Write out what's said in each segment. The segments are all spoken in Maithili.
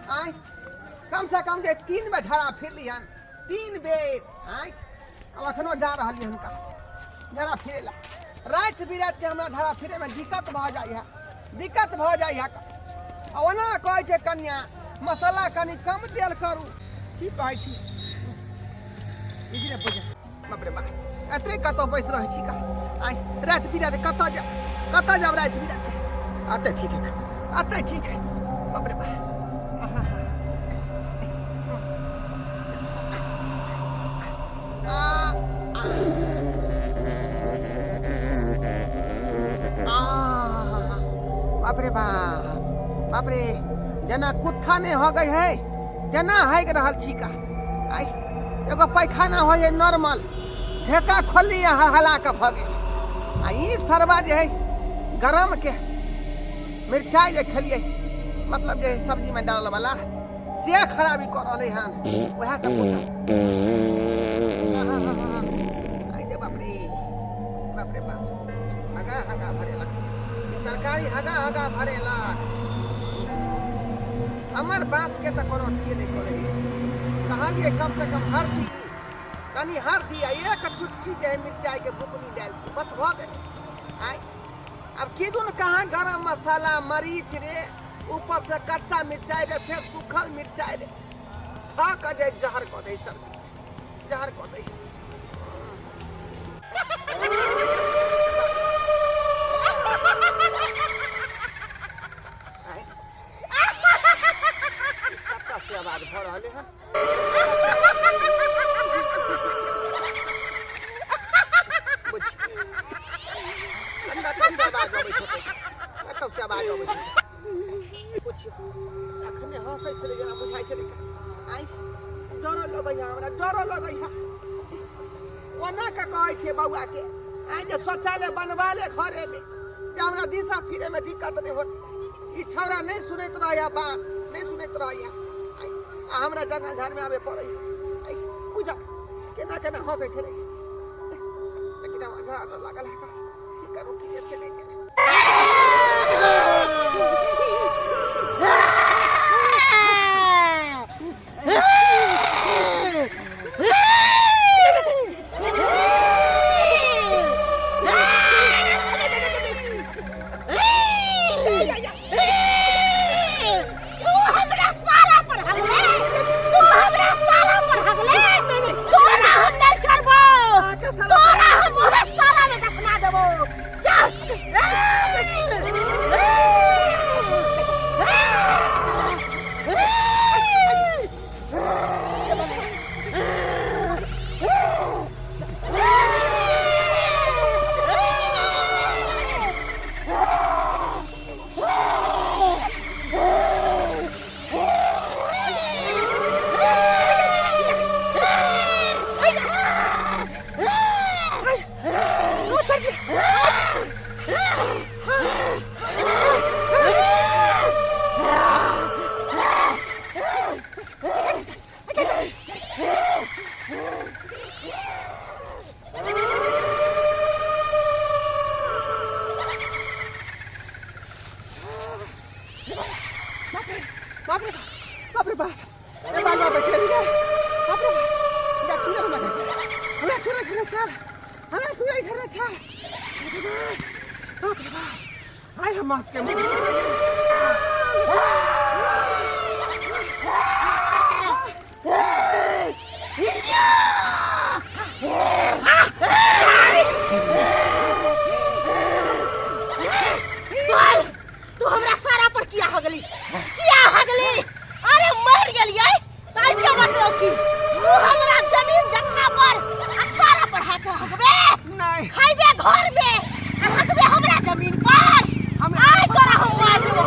आँय, कम से कम जे 3 बेर झाड़ा फिरली हन, 3 बेर। आँय, आब एखनो जा रहलियै हुनका झाड़ा फिरे ला। राति बिराति के हमरा झाड़ा फिरे में दिक्कत भऽ जाइ है, दिक्कत भऽ जाइ है। आ ओना कहै छै कन्या मसाला कनि कम देल करू। की कहै छी? इजरे पूजा। बाप रे बाप, एते कतऽ बैस रहै छी का? आइ राति बिराति कतऽ जायब, कतऽ जायब राति बिराति? एते ठीक है, एते ठीक है। बाप रे बाप। बाप रे बाप, बाप रे, जेना कुत्था नहि हो गई है तेना हाइक रहल छी का। आइ एगो पैखाना होइ है नॉर्मल, ढेका खोलली आ हला के भऽ गेल। आ ई सरवा जे है गरम के मिरचाइ जे खेलियै, मतलब जे सब्जी में डालल वाला, से खराबी कऽ रहलै हन। वएह सब बाप रे बाप रे बाप, हगा हगा भरेलक तरकारी, हगा हगा भरेलक। हमर बात के तऽ कोनो अथिए नहि करै। कहलियै कम से कम हरदी कनि, हरदी आ एक चुटकी जे है मिरचाई के बुकनी डालि दियौ, बस भऽ गेलै। आँय, आब की दुन कहाँ गरम मसाला मरीच रे, ऊपर से कच्चा मिरचाई रे, फेर सूखल मिरचाई रे, खा कऽ जे जहर कऽ दै, सर्दी जहर कऽ दै। आँय, कतऽ से आवाज भऽ रहल है? कतऽ से आवाज अबै छै? कतऽ से आवाज अबै छै? पुछियौ, अखने हँसै छलै जेना बुझाइ छलै। आँय, डर लगैया हमरा, डर लगैया। ओना के कहै छियै बौआ के, आँय, जे शौचालय बनवा ले घरेमे, जे हमरा दिशा फिरैमे दिक्कत नहि होत। ई छौड़ा नहि सुनैत रहैया, बात नहि सुनैत रहैया आ हमरा जंगल झाड़मे आबे पड़ैया। बुझ केना केना हँसै छलै, लेकिन हमरा झगड़ा लागल है। की करू, की जे छै नहि। तू हमरा सारा पर हगले, तू हमरा सारा पर हगले, तोरा हम नहीं छोड़बो, तोरा हम उहे सारा में दफना देबो। चल। बाप रे बाप रे बाप, ए बाल बाप चली गए। बाप रे बाप, जा चूड़ा हमरा हमरा चूड़ा घर छ, हमरा चूड़ा घर छ। बाप रे बाप, आइ हम के बोल, तू हमरा सारा पर किया हगली, किया हगली? अरे मर गेलियै ताहि के मतलब की तू हमरा जमीन जत्था पर आ सारा पर हाथ हगबे? नहीं। खैबे घर में आ हगबे हमरा जमीन पर? आइ तोरा हम मार देबो,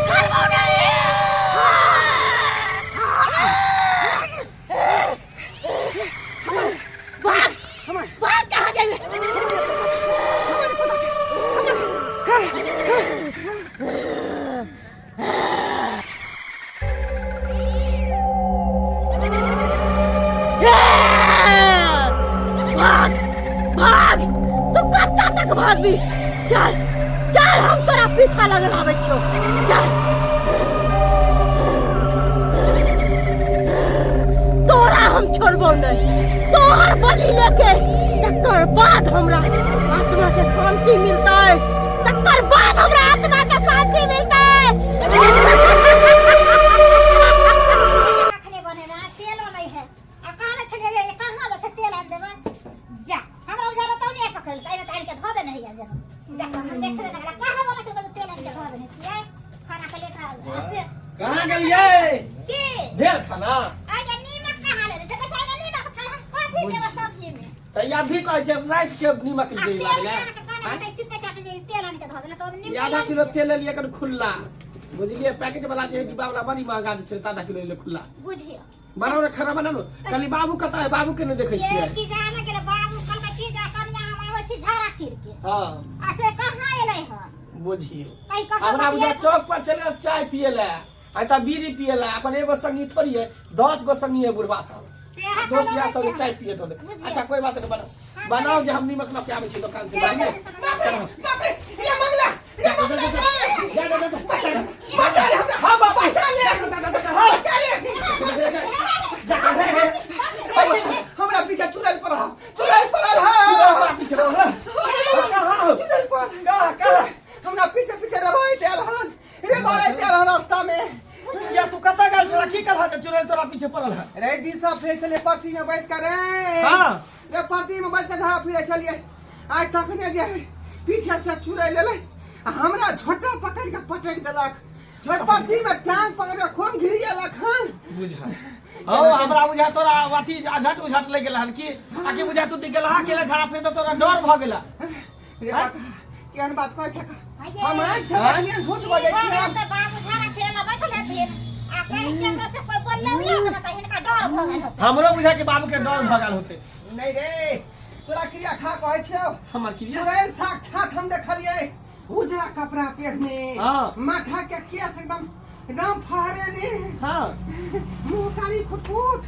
छोड़बो नहीं। भाग भाग, कहाँ जेबे? भाग भाग, तू कत्ता तक भागबी? चल चल, हम तोरा पीछा लगल आबै छियौ, चल। छोड़बो नहीं, तोहर बलि लेके तकर बाद हमरा आत्मा के शांति मिलतै, तकर बाद हमरा आत्मा के शांति मिलतै। अखने बनेना तेलो नहीं है आ कहने छलियै जे कहाँ जे छै तेल आनि देबै जा हमरा बुझायल तब नहि पकड़ल एहिमे तऽ आनि के धऽ देने हैया जे देख हम देखले लगला कहाँ वाला के तेल आनि के धऽ देने छियै खाना के लेकर आ से कहाँ गेलियै? की भेल खाना? आ ये नीमक कहाँ लेने छै? देखो एहिमे नीमक छै, हम कथी देबै सब्जी में? तऽ या भी कहै छै राति के नीमक आ दै तेल लागलै। अहाँके कहने हेतै चुपे चाप जे तेल आनि के धऽ देने तऽ ओहिमे ई नीमक आधा किलो तेल लेलियै कन खुल्ला, बुझलियै? पैकेट वाला जे है डिब्बा वाला बड़ी महंगा दै छै, आधा किलो लेलियै खुल्ला। बुझियौ। बनाउ ने खाना, बनाउ ने। कहली बाबू कतऽ है? बाबू के नहि देखै ये छियै। की जाने गेलै बाबू कहलकै की जा कनिया हम आबै छी झाड़ा फिर के। हँ। आ से कहाँ एलै हन? बुझियौ। कहीं ककरो हमरा बुझा बतिया- चौक पर चले चाय पिए ले आइ तऽ बीड़ी पिए ले। अपन एगो संगी थोड़ी है, 10 गो संगी है बुढ़वा सब। सेहे दोस्त कहलकै यार सब छै। चाय पिए तो। बुझियौ। अच्छा, कोई बात नहीं, बनाओ बनाओ जे हम नीमक लऽ के आबै छी दोकान से। जा, बाबू जा, जा, चलो। बाप रे, रे मंगला, रे मंगला रे। जा जा जा जा। बचा ले हमरा। हाँ बाबू। बचा ले। हाँ। बचा ले। जा जा जा। हमरा पीछे चुड़ैल पड़ल, चुड़ैल पड़ल है। हमरा पीछे पड़ल? कहाँ हो? चुड़ैल पड़ल। कहाँ कहाँ? हमरा पीछे पीछे रबाई देल हन रे, बड़े देल हन रास्ता में। या तू कतऽ गेल छला? की कहला जे चुड़ैल तोरा पीछे पड़ल है? रे दिशा फेर छलियै परती में बैस कर रे। हाँ। रे परती में बैस कर झाड़ा फिरे छलियै आइ, तखने जे पीछे से चुड़ैल एलै आ हमरा झोटा पकड़ के पटक देलक। ओहि परती में टांग पकड़ के खून घिरियलक हन। बुझा हौ, हमरा बुझा तोरा अथी अझट उझट लागि गेल हन की आ की बुझा तू गेलहा केला झाड़ा फिर तऽ तोरा डर भऽ गेला। रे बात, केहन बात कहै छै? आइये। हम आँखि से देखलियै, झूठ बजै छी हम? तऽ बाबू झाड़ा फिरे ला बैठल हेथिन आ कहीं केकरो से कोई बोलले उलले होतै तऽ हिनका डर भऽ गेल होतै। हमरो बुझा कि बाबू के डर भऽ गेल होते। नहि रे, तोरा क्रिया खा कहै छियौ। हमर क्रिया? चुड़ैल साक्षात हम देखलियै, उजरा कपड़ा पहिरने, माथा के केस एकदम एकदम फहरेने, मुंह काली फुटफुट।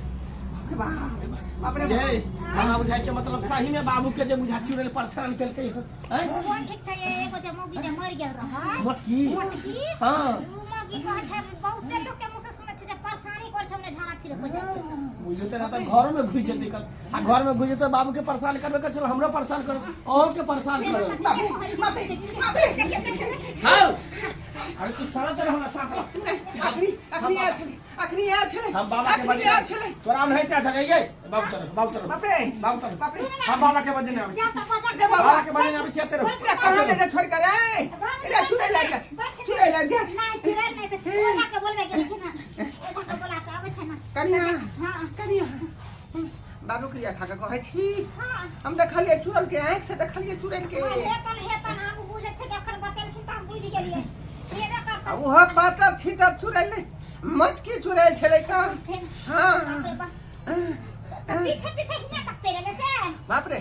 बाप रे बाप रे। ये हमरा बुझाइ छै मतलब सही में बाबू के जे बुझा चुड़ैल परेशान केलकै हन, आँय? कोन ठीक छै, एगो जे मौगी जे मरि गेल रहै। मोटकी? मोटकी। हाँ। उ मौगी कहै छै, बहुते लोक के मुँह से सुनै छै जे परेशानी करै छै, ओने झाड़ा फिरे को जाइ छै। बुझियौ तऽ तऽ घरो में घुसि जेतै कल आ घर में घुसि जेतै, बाबू के परेशान करबे कर छल, हमरो परेशान करो, अहूँ के परेशान करो। बाप रे बाप रे बाप रे। हाँ, अरे तू शांत रह ना, शांत रह। नहि, अखनी अखनी आयल छलै, अखनी आयल छलै। हम बाबा के अखनी बजे आयल छलै। तोरा नहीं त्या छलै ये। बाबू तरफ, बाबू तरफ। बाप रे। बाबू तरफ। बाप रे। हम बाबा के बजे नहीं आबै जा छी। तऽ बजा। रे बाबा। बाबा के बजे नहीं आबै छी, एते रहो। रे कहाँ ले छोड़ कर रे? रे चुड़ैल लागि गेल, चुड़ैल लागि गेल। नहि, चुड़ैल नहि तऽ ओझा के बोलबै गेलखिन हँ, ओझा के बोला के आबै छै ने। कनिया। हाँ। कनिया, बाबू क्रिया खा के कहै छी। हाँ। हम देखलियै चुड़ैल के, आँखि से देखलियै चुड़ैल के। हेतन हेतन, हम बुझै छियै, जखन बतेलखिन तऽ हम बुझि गेलियै, हेबे आ करतै। ओहो पातर छीतर चुड़ैल नहि, मोटकी चुड़ैल छलै का। बुझथिन। हाँ। बाप रे बाप। तऽ पीछे पीछे हियाँ तक चलि एलै से? बाप रे,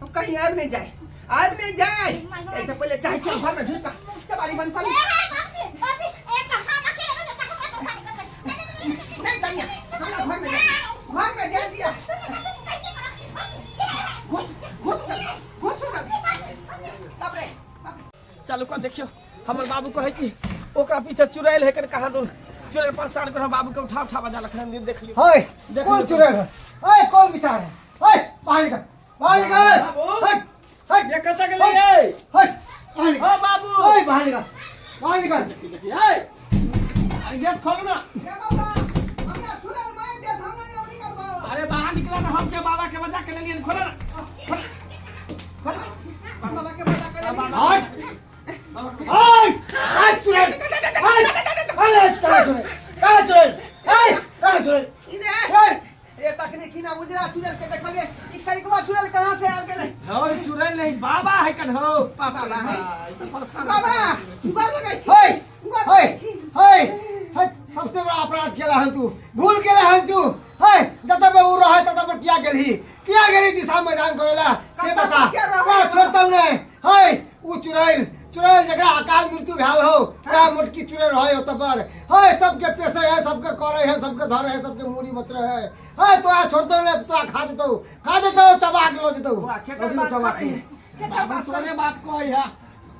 ओ कहीं आबि नहि जाए, आबि नहि जाए। ऐसे पहिले चाहे छी घर में घुसि कऽ केबाड़ी बंद कर। ए हे बापजी बापजी, एक हम अकेले रहबै तऽ हमरा परेशानी करतै। नहि नहि नहि नहि। नहीं कनिया, हमरा घर में जाए, घर में जाए दिया। घुस घुस कर, घुस कर। बाप रे बाप रे। चलू कऽ देखियौ, हमर बाबू कहै कि ओकरा पीछे चुड़ैल है, कहाँ दूर चुड़ैल परेशान कर बाबू के उठा उठा बजा लखन दिन देख लियौ। हाय। देख कौन लियौ। चुड़ैल है? ओए, कौन विचार है? ओए, बाहर निकल, बाहर निकल। बाबू। हट हट। ये कतऽ गेलै ये? हट, बाहर निकल। ओ बाबू। ओए, बाहर निकल, बाहर निकल। देखिए, अरे गेट खोलू ना। रे बाबा, हमरा चुड़ैल मारि देत, हमरा नहि निकलबो। अरे बाहर निकला ना, हम छै बाबा के बजा के लेलियन, खोला ना, खोला खोला। बाबा के बजा के लेलियै। हट हट हट, चुड़ैल हट। अरे कहाँ चुड़ैल, कहाँ चुड़ैल? ए, कहाँ चुड़ैल? ई रे रे, तखने खिना उजरा चुड़ैल के देखलियै, ई करिकवा चुड़ैल कहाँ से आबि गेलै? हो, चुड़ैल नहीं बाबा है कन हो। बाबा है। ई तो परेशान। बाबा, गोर लगै छी। हे। गोर हे। लगै छी। हे हे, सबसे बड़ा अपराध केला हन तू, भूल केला हन तू। हे, जतऽ पे उ रहे ततऽ पर किया गेलही? किया गेलही दिशा मैदान करेला से कतऽ बता। किया रहै? तोरा छोड़तौ नहि। हे, उ चुड़ैल, चुड़ैल जकरा अकाल मृत्यु भेल हो, वएह मोटकी चुड़ैल रहे ओतऽ पर। हे, सबके पेसे है, सबके करे है, सबके धरे है, सबके मूड़ी मचरे है। हे, तोरा छोड़तौ नहि, तोरा खा जेतौ, खा जेतौ, चबा के लऽ जेतौ। बौआ, केकर लऽ जेतौ बात चबा करै के। है? केकर बाबू बात करै? तोरे बात कहै है,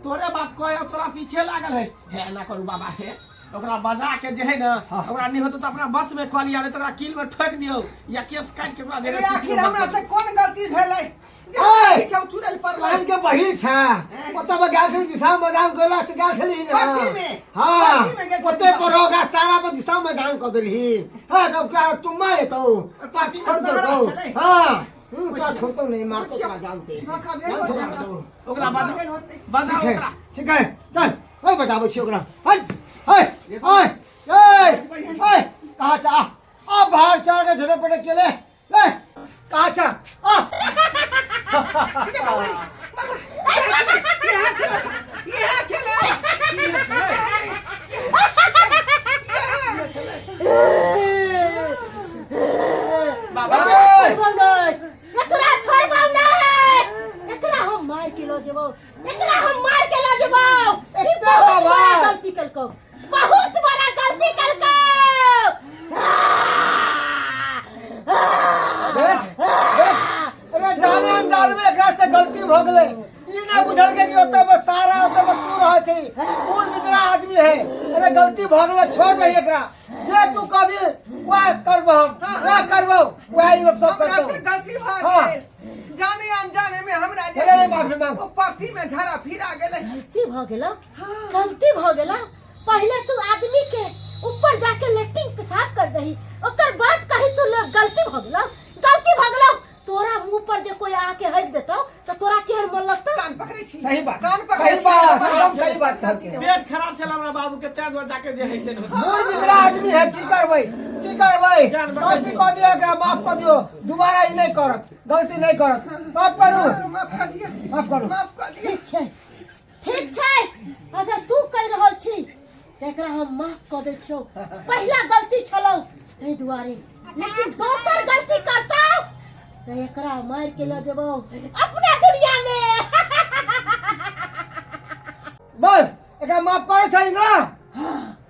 तोरे बात कहै है, तोरा पीछे लागल है। हे, एना करू बाबा, हे। ओकरा बजा के जे है ना, हाँ। ओकरा नहीं होतो तो अपना बस में कऽ लिया, नहीं तो ओकरा कील में ठोक दियौ या केस काटि के ओकरा अरे जे है आखिर हमरा से कोन गलती भेलै? ऐ! किछु चुड़ैल पड़लै। कान के बहिर छै, ओतऽ पर गेल छली दिशा मैदान गोला से गेल छली ने। कथी में? हाँ, कथी में गेल छली? ओते पर ओकरा सारा पर दिशा मैदान कऽ देलही। हाँ, तब क्या चुम्मा लेतौ, तोरा कथी में छोड़ सहारा देतौ। छलै? हाँ, तोरा छोड़तौ नहीं, मारतौ पुछियौ। तोरा जान से। धोखा भेल जान होतै से हमरा मारतौ। ओकरा धोखा बजा भेल होतै। बजाओ ठीक है, ओकरा। ठीक है, चल, ओए बताबै छी ओकरा। हट, ओए, ओए, ओए, ओए, कहाँ छ? आ, आ बाहर चढ़ के झोरे पटे केले। ले, कहाँ छ? आ। इएह छलै, इएह छलै। बाबा ओए, छोड़बौ नहि, एकरा छोड़बौ नहि, एकरा हम मार के लऽ जेबौ, एकरा हम मार के लऽ जेबौ। ई एते बहुत बाबा। बड़ा गलती केलकौ, बहुत बड़ा गलती केलकौ। देख, देख, अरे जाने अनजान में एकरा से गलती भ गेलै। ई ना बुझल के कि ओतऽ बस सारा ओतऽ बस तू रहै छै, पूर्ण मित्रा आदमी है। अरे गलती भ गेलै, छोड़ दही एकरा। जे तू कभी वएह करबो, हम वएह करबो, वएह ई लोग सब हमरा करतौ। से गलती भऽ हाँ। गेल, जाने अनजाने में हमरा जे अरे माफी मांग। ओ परती में झड़ा फिरा गेलै। गलती भऽ गेला, गलती भऽ गेला। पहले तू आदमी के ऊपर जाके लेट्रिन पेशाब कर दही, ओकर बाद कही तू ले गलती भऽ गेला, गलती भऽ गेला। तोरा मुंह पर जे कोई आके हक देतौ त तोरा केहन मन लगतौ? कान पकड़ै छी। सही बात, कान पकड़ै सही छी। बात, एकदम सही बात गलती नहि। पेट खराब छल हमरा बाबू के, तें दुआरे जाके जे हेतै ने। मूल मित्रा आदमी है, की करबै, की करबै? जान बचा माफी लियौ। कऽ दियौ एकरा, माफ कऽ दियौ, दोबारा ई नहि करत, गलती नहि करत। माफ करू, माफ कऽ दिअ, माफ करू। माफ कऽ दिअ। ठीक छै, ठीक छै, अगर तू कहि रहल छी तऽ एकरा हम माफ कऽ दै छियौ। पहिला गलती छलौ एहि दुआरे, लेकिन दोसर गलती करतौ तऽ एकरा मारि के लऽ जेबौ अपना दुनिया में। बोल, एकरा माफ करै छै ना?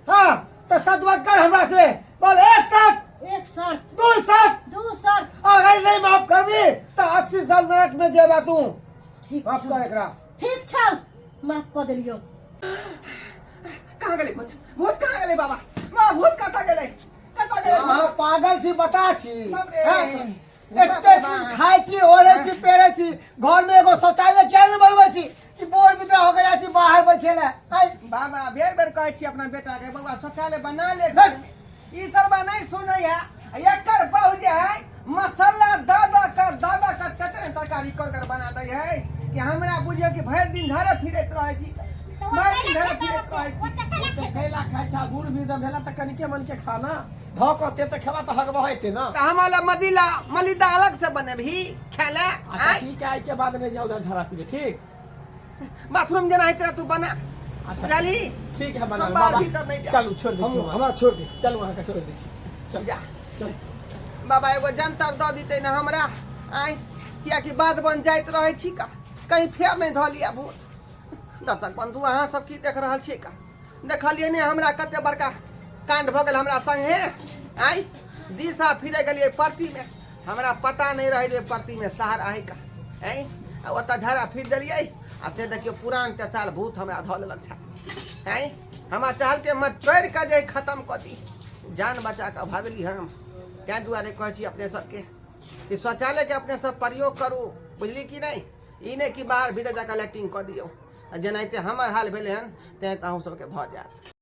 हाँ, तऽ सत बात कर हमरा से। बोल, एक साथ। एक शर्त। दू शर्त। दू शर्त। अगर नहीं माफ करबी तऽ 80 साल नरक में जेबा तू। ठीक माफ छौ। कर एकरा। ठीक छौ, माफ कऽ देलियौ। कहाँ गेलै भूत? भूत कहाँ गेलै बाबा? माँ, भूत कतऽ गेलै? कतऽ गेलै? अहाँ पागल छी, बता छी। बाप रे। हैं? बाप रे एते बाप। चीज खाइ छी, ओढ़ै छी, पहिरै छी, घर में एगो शौचालय किया नहि बनबै छी कि बोर बितरा हो गया छी बाहर बैठे ले? आइ बाबा, बेर बेर कहै छी अपना बेटा के, बौआ शौचालय बना ले घर में। ई सरबा नहीं सुनै है। एकर बहु जे है मसाला दऽ दऽ कऽ दऽ दऽ कऽ कते तरकारी कर कर बना दै है कि हमरा बुझियौ कि भरि दिन घरे फिरैत रहै छी, भरि दिन घरे फिरैत रहै छी। ओते कैला खाइ छा, बूढ़ वृद्ध भेला तऽ कनिके मनके खाना धऽ कऽ ओते तऽ खेबा तऽ हगबह हेतै ना। तऽ हमरा लए मदिला मलिदा अलग से बनेबही खाय लए? अच्छा आँय? ठीक है, आइ के बाद नहीं जाओ उधर झड़ा पीले, ठीक? बाथरूम जेना हेतै तू बना। अच्छा बुझलही? ठीक है, बना। हम बाहर बाबा, भीतर नहीं जाएब। चलू, छोड़ दै हम छी वहाँ। हमरा छोड़ दे। चलू, अहाँके छोड़ दै छी, चलू। जा। चलू। बाबा, एगो जंतर दऽ दितै ने हमरा आँय, कियाकि बाध बन जाइत रहै छी का, कहीं फेर नहि धऽ लिअ भूत। दर्शक बंधु, अहाँ सब की देख रहल छियै का? देखलियै ने हमरा कते बड़का कांड भऽ गेल हमरा संगे? आँय, दिशा फिरे गेलियै परतीमे, हमरा पता नहि रहै जे परतीमे सहारा है का। आँय, आ ओतऽ झड़ा फिर देलियै आ से देखियौ पुरान टेसाल भूत हमरा धऽ लेलक छल। आँय, हमरा चाहलकै मचोड़ि कऽ जे खतम कऽ दी, जान बचा कऽ भगली हम। ताहि दुआरे कहै छी अपने सबके कि शौचालयके अपने सब प्रयोग करू, बुझली कि नहि? ई नहि कि बाहर भीतर जाकऽ लैट्रिन कऽ दियौ, आ जेनाहिते हमर हाल भेलै हन तेनाहिते अहूँ सबके भऽ जायत।